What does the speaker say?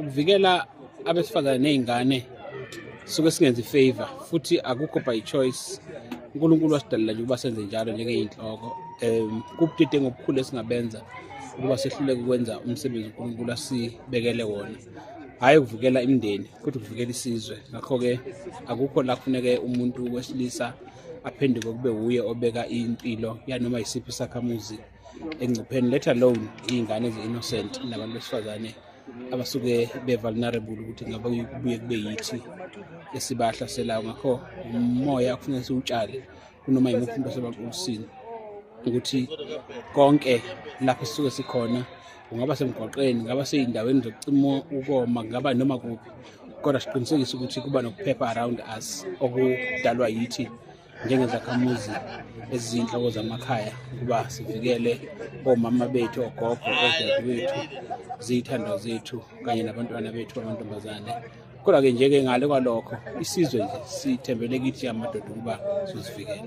Ukuvikela abesifazane ney'ngane suke singenza i-favor, futhi akukho by choice. UNkulunkulu wasidalela nje ukuba senze njalo njengey'nhloko. Kubudedengu obukhulu esingabenza ukuba sehluleke ukwenza umsebenzi uNkulunkulu asibekele wona, hhayi ukuvikela imindeni kodwa ukuvikela isizwe. Ngakho-ke akukho la kufuneke umuntu wesilisa aphenduke kube wuye obeka impilo yanoma yisiphi isakhamuzi engcupheni, let alone iy'ngane ezi-innocent nabantu besifazane abasuke be-vulnerable, ukuthi ngabe kubuye kube yithi esibahlaselayo. Ngakho umoya kufuneka siwutshale kunoma yimuphi umuntu osebaqulisini ukuthi konke lapho sisuke sikhona, kungaba semgwaqeni, kungaba sey'ndaweni zokucima ukoma, kungaba noma kuphi, kodwa siqinisekise ukuthi kuba nokuphepha around us okudalwa yithi njengezakhamuzi eziyinhloko zamakhaya, ukuba sivikele omama bethu, ogogo, odadewethu, ziy'thandwa zethu kanye nabantwana bethu amantombazane. Kodwa-ke nje-ke ngale kwalokho, isizwe nje sithembele kithi amadoda ukuba sizivikele.